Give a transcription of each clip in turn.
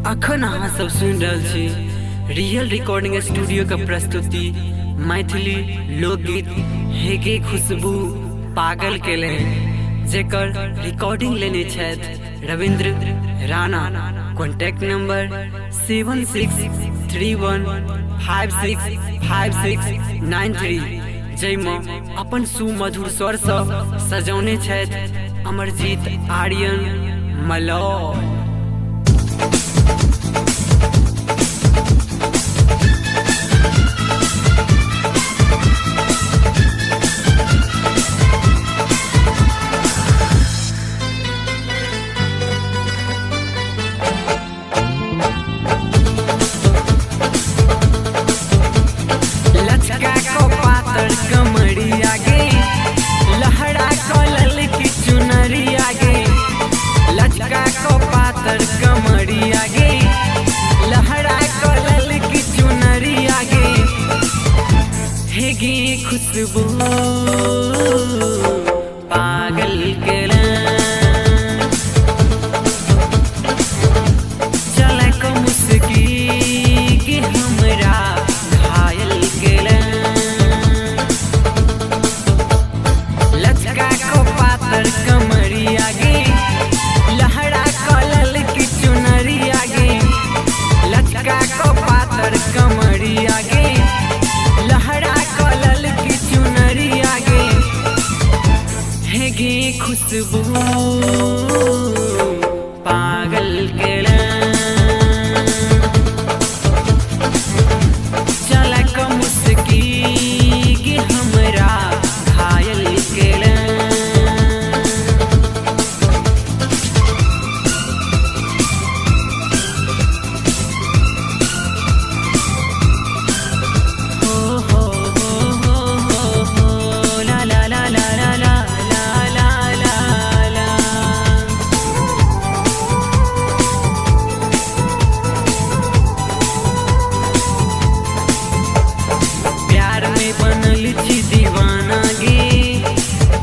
अखन अहाँ सब सुनि रहल छी रियल रिकॉर्डिंग स्टूडियो के प्रस्तुति मैथिली लोकगीत हेगे खुशबू पागल के ले, जेकर रिकॉर्डिंग लेने छथि Ravindra Rana. Contact number 7631565693, जाहिमे अपन सुमधुर स्वरसँ सजौने छथि अमरजीत आर्यन मलौल। लचका को पातर कमरिया गे, लहरा को ललकी चुनरिया गे। लचका को पातर कमरिया गे, लहरा को ललकी चुनरिया गे। हे गे खुशबू पागल के, चल को मुस्की के हमरा घायल केला। लचका को पातर कमरिया गे, लहरा को ललकी चुनरिया गे। लचका को पातर कमरिया गे, लहरा को ललकी चुनरिया गे। हे गे खुशबू पागल केला, चल को मुस्की के हमरा घायल केला। हो हो हो हो हो हो, ला ला ला ला ला ला ला ला ला। प्यार में बनल छी दीवाना गे,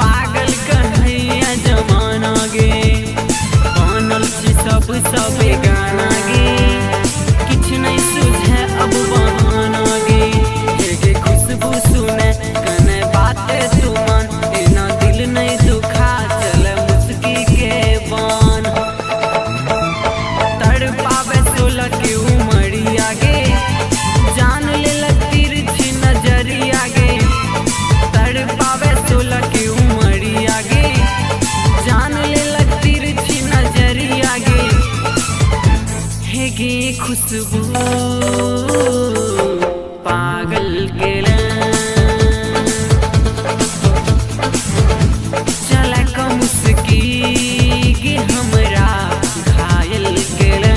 पागल कहैया जमाना गे। बनल छी सब सब गाना गे, किछु नहीं सुझे अब बहाना गे। हे गे खुशबू सुने कने बाते तू मन, एना दिल नहीं दुखा चल मुस्की के बान। तड़पावे 16 के उमरिया गे, जान लेलक तिरछी नजरिया गे। तड़पावे 16 के उमरिया गे, जान लेलक तिरछी नजरिया गे। हे गे खुशबू पागल केला, चल को मुस्की के हमरा घायल केला।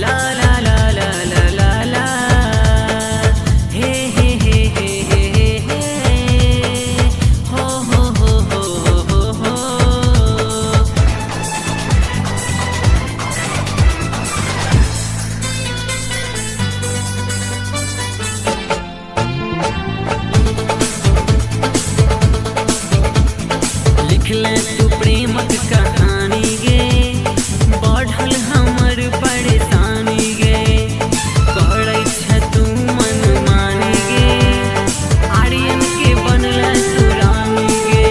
ला ला ला ला ला ला ला, हे हे हे हे हे हे हे, हो हो हो हो हो हो। लिख ले तू प्रेमक कहानी गे, बढ़ल हमर परेशानी गे। करै छ तू मनमानी गे, आर्यन के बनल तू रानी गे।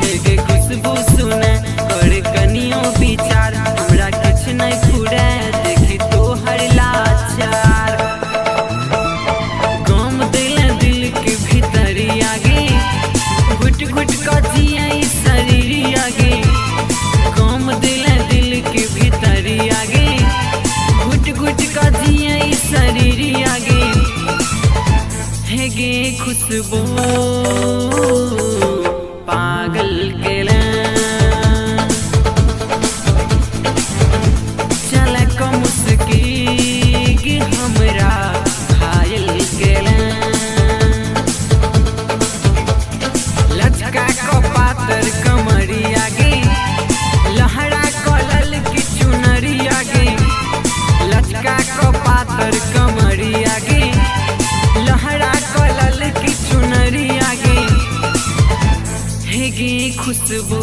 हे गे खुशबू सुने कर कनियो विचार, हमरा किछु नहीं फुरे देखी तोहर लाचार। गम दिल दिल के भीतरिया गे, घुट घुट का जिया शरीरिया गे। गम दिल दिल के भीतरिया गे, घुट घुट का जिया शरीरिया गे। हे गे खुशबू पागल केला, चल को मुस्की के हमरा घायल केला। लचका को पातर कमरिया गे, लहरा को ललकी चुनरिया गे। लचका को खुशबू।